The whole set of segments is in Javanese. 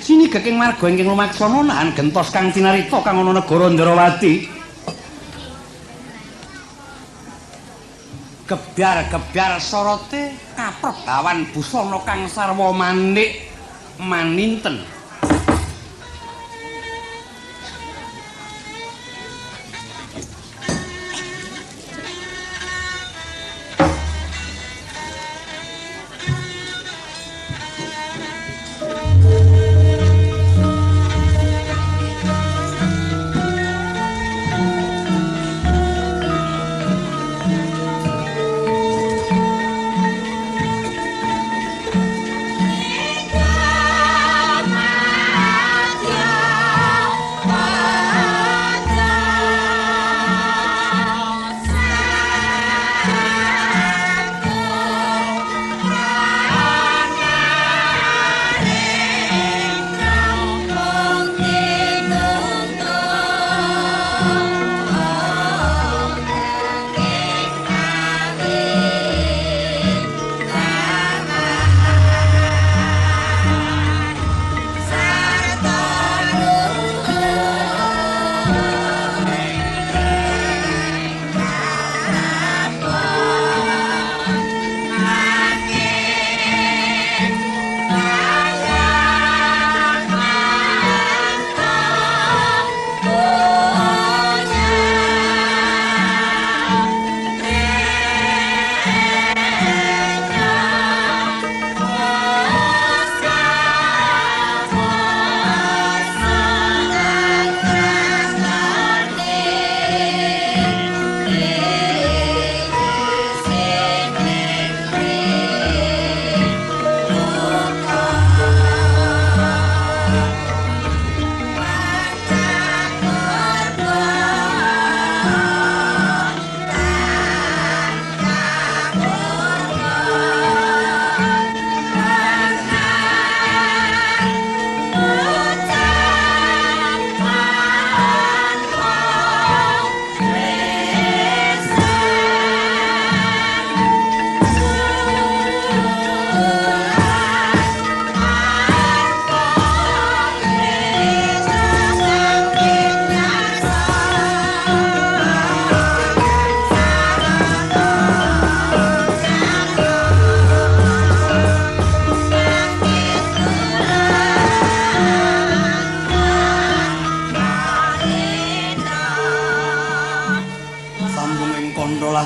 Sini geking marga ingkang lumaksana nahan gentos kang tinarita kang ana negara Ndrawati. Gebyar-gebyar sorote kaprebawan busana kang sarwa manik maninten.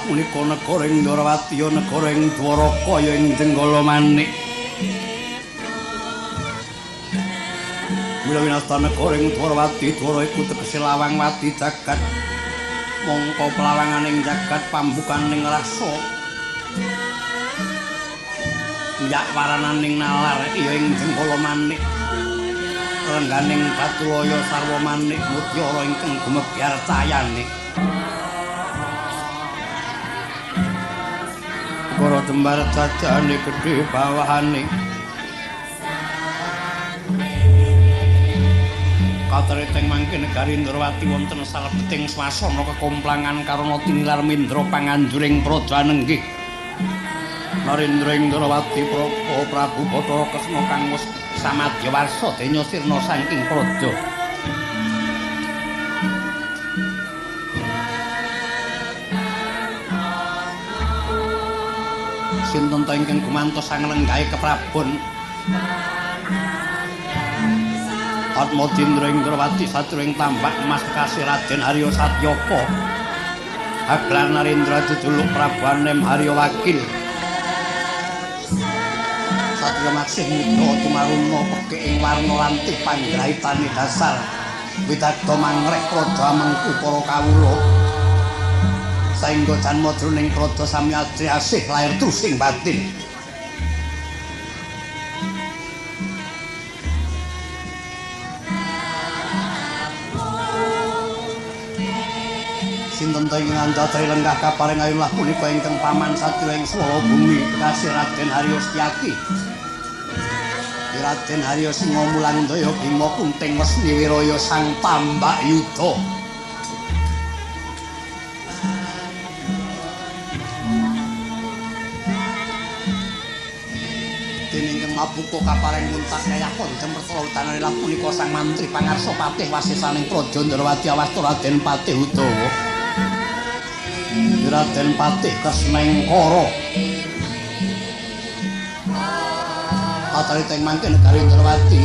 Punika negara ing Ndrawati ya negara ing Dwaraka ya ing Jenggala Manik. Mila winasta negara ing Dwarawati, Dwara iku tegese lawang wati jagat. Mongko pelawanganing jagat pambukaning rasa. Nyak warananing nalar ya ing Jenggala Manik. Rengganing Batulaya sarwa manik mutiara ingkang gumebyar cayane. Para jembar cacahane gedhe bawahane. Katreteng mangke negari Ndrawati wonten salebeting swasana kekomplangan karana tinilar mindra panganjuring praja nenggih. Narendra ing Ndrawati Prabu Bathara Kresna kang wis samadya warsa denya sirna saking praja. Sinten ta ingkang gumantos anglenggahe keprabon Atmadindra ing Ndrawati sajroning tambak emas kekasih Raden Arya Satyaka. Aglar Narendra jejuluk Prabu Anem Arya Wakil. Satya maksih muda tumaruna pekik ing warna lantih panggraitane dasar widadha mangreh praja mengku para kawula. Saengga janma jroning praja sami ajrih asih lair trusing batin. Sinten ta ingkang andhadhahi lenggah kaparing ayun lah punika ingkang paman satya ing swala bumi kekasih Raden Haryo Setyaki. Raden Haryo Singa Mulandaya Bima Kunting Wesni Wiraya Sang Tambak Yuda. Dening ingkang mabuka kapareng muntak kayakon Jempertala utanane lha punika sang mantri pangarsa patih wasisaning Praja Ndrawati Awasta Raden Patih Udawa. Raden Patih Kresnengkara. Pacarita ing mangke negari Ndrawati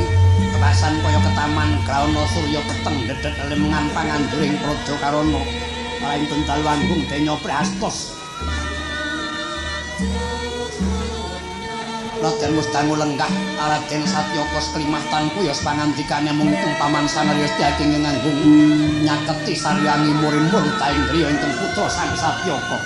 kerasan kaya ketaman graana surya peteng dhedhet lemengan panganduring praja karana. Ing dalu anggung denya prastos. Raden Mustangu lenggah Raden Satyaka seklimah tan kuyos pangandikane mung paman sanarya setyaki nganggung nyaketi saryangi murimur taindriya ingkang putra Sang Satyaka.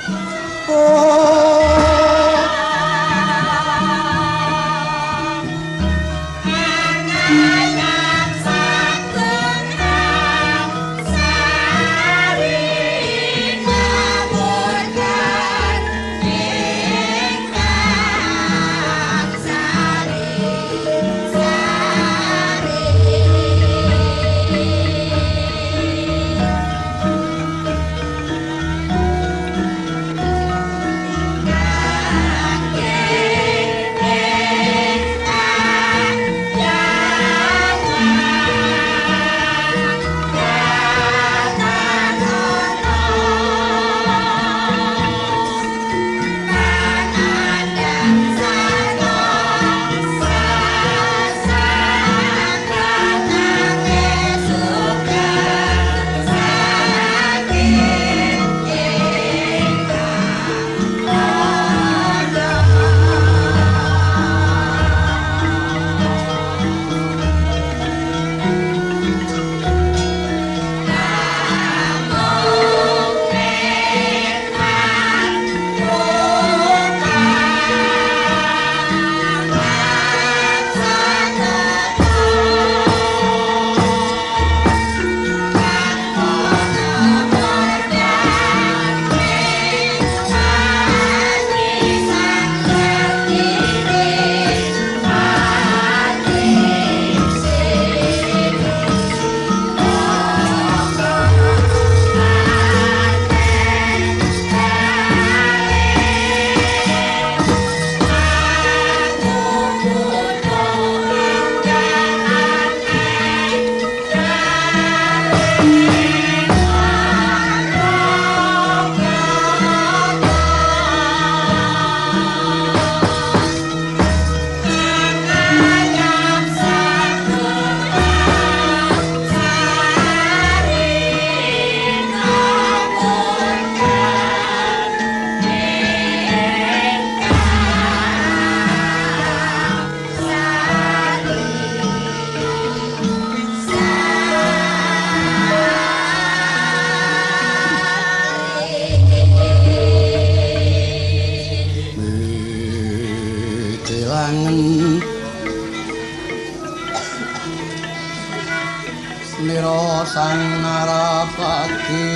Nira sang Narapati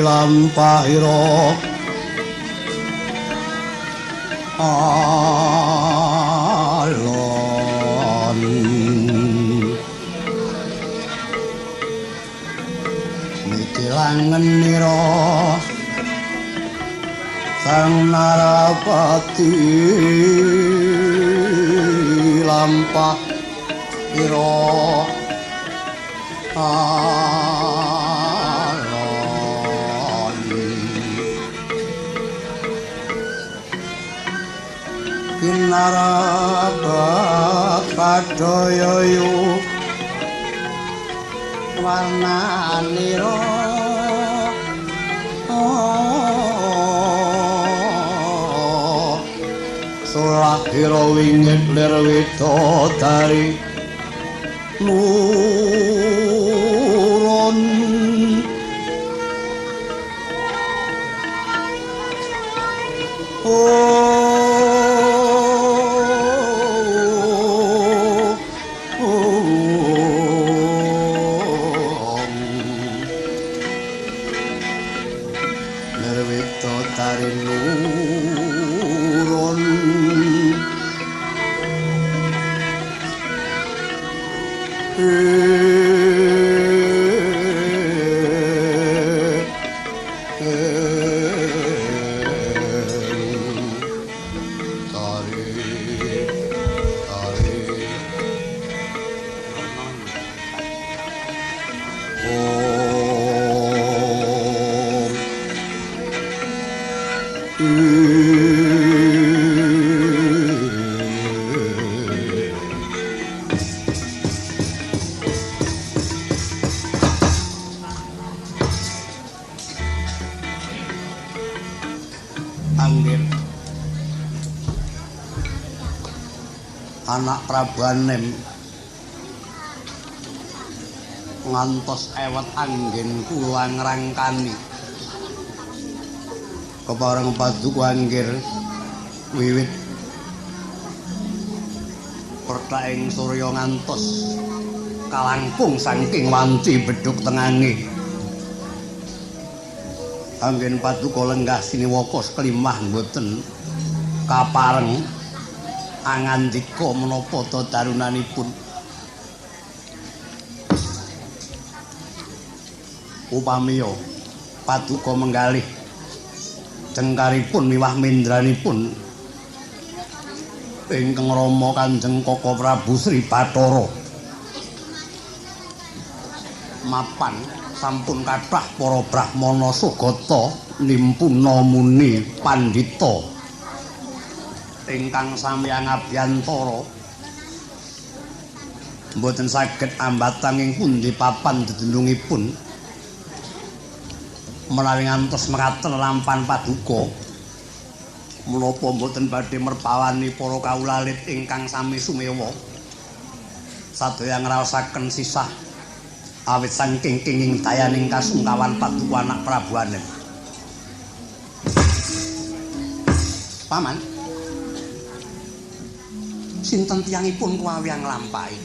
lampahira alon mitilangen nira sang Narapati lampah ira alon pinarabat padaya yu warnanira sulahira wingit lir widodari nurun lir widodari nurun Anggir anak Prabu Anem ngantos ewet anggen kula ngrangkani kepareng paduka anggir wiwit pertaing surya ngantos kalangkung saking wanci bedhug tengange. Anggen paduka lenggah siniwaka seklimah mboten kapareng angandika menapa dadarunanipun. Upamiya paduka menggalih jengkaripun miwah mendranipun ingkang rama Kanjeng Kaka Prabu Sri Bathara mapan sampun kathah para brahmana sugata nimpuna muni pandhita ingkang sami angabiyantara mboten saged ambatang ing pundi papan dedunungipun menawi ngantos mekaten lampan paduka menapa mboten badhe merpawani para kawula alit ingkang sami sumewa sadaya ngraosaken sisah awit saking kenging dayaning kasungkawan paduka anak Prabu Anem. Paman, sinten tiyangipun kuwawi nglampahi?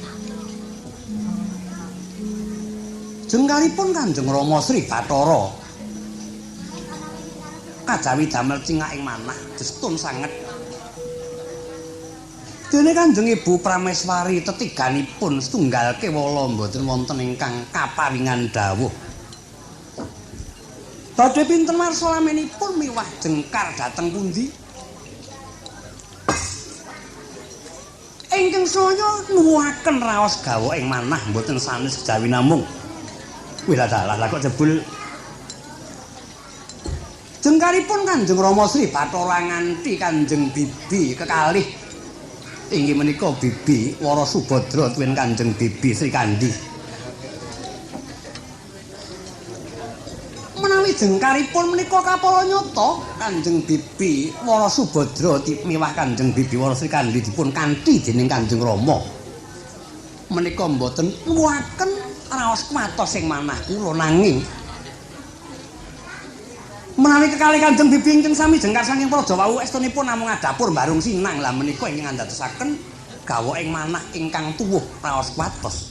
Jengkaripun Kanjeng Rama Sri Bathara kajawi damel cingak ing manah destun sanget. Dene Kanjeng Ibu Prameswari tetiganipun setunggal kewala mboten wonten ingkang kaparingan dawuh. Badhe pinten warsa lamenipun miwah jengkar dhateng pundi? Ingkang saya nuwuhaken raos gawok ing manah mboten sanes kejawi namung. Wih dalah lah kok jebul jengkaripun Kanjeng Rama Sri Bathara nganti Kanjeng Bibi kekalih inggih menika Bibi Wara Subadra tuwin Kanjeng Bibi Sri Kandi. Menawi jengkaripun menika kapala nyata Kanjeng Bibi Wara Subadra miwah Kanjeng Bibi Wara Sri Kandi dipun kanthi dening Kanjeng Rama menika mboten nuwuhaken raos kuwatos ing manah kula, nanging menawi kekalih Kanjeng Bibi ingkang sami jengkar saking praja wau estunipun namung adapur mbarung sinang. Lah menika ingkang andadosaken gawok ing manah ingkang tuwuh raos kuwatos.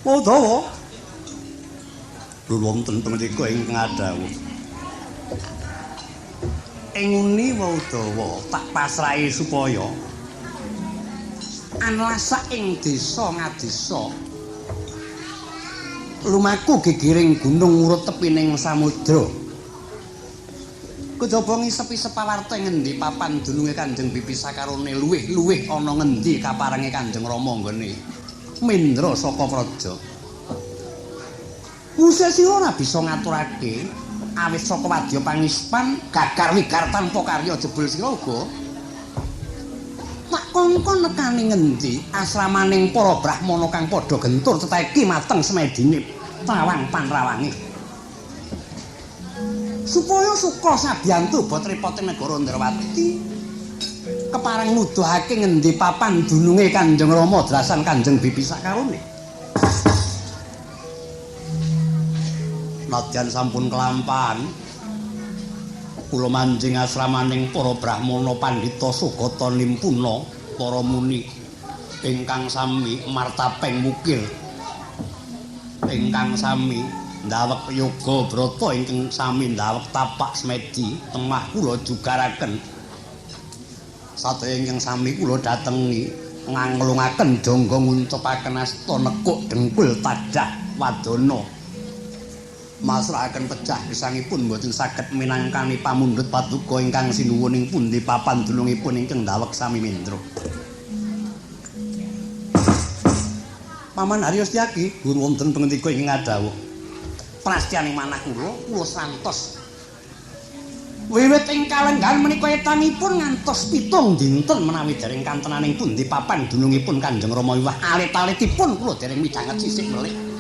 Wadawa wonten pangendika ingkang adhawuh. Ing uni Wadawa tak pasrahi supaya anlasak ing desa ngadesa lumaku gegiring gunung urut tepining samudra. Kejaba ngisep-isep pawarta ngendi papan dununge Kanjeng Bibi sakarone luwih-luwih ana ngendi kaparange Kanjeng Rama nggone mendra saka praja. Muse sira ora bisa ngaturake awit saka wadya pangispan gagar wigar tanpa karya jebul sira uga tak kongkon nekani ngendi asramaning para brahmana kang padha gentur teteki mateng semedine tawang panrawange supaya suka sabiyantu bot repote negara Ndrawati kepareng nuduhake ngendi papan dununge Kanjeng Rama drasan Kanjeng Bibi sakarone. Nadyan sampun kelampahan kula manjing asramaning para brahmana pandhita sugata nimpuna para muni ingkang sami martapeng mukir ingkang sami ndawek yoga brata ingkang sami ndawek tapak semedi temah kula jugaraken sadaya ingkang sami kula datengi nganglungaken jangga nguncupaken asta nekuk dengkul tadah wadana masrahaken pecah gesangipun mboten saged minangkani pamundhut paduka ingkang sinuwun ing pundi papan dunungipun ingkang ndawek sami mendra. Paman Haryo Setyaki guru wonten pangendika ingkang ngadhawuh. Prastyaning manah kula, kula santos Wiwit ing kalenggahan menika etangipun ngantos 7 dinten menawi dereng kantenaning pundi papan dunungipun Kanjeng Rama Wiwah alit-alitipun kula dereng midhanget sisik melih.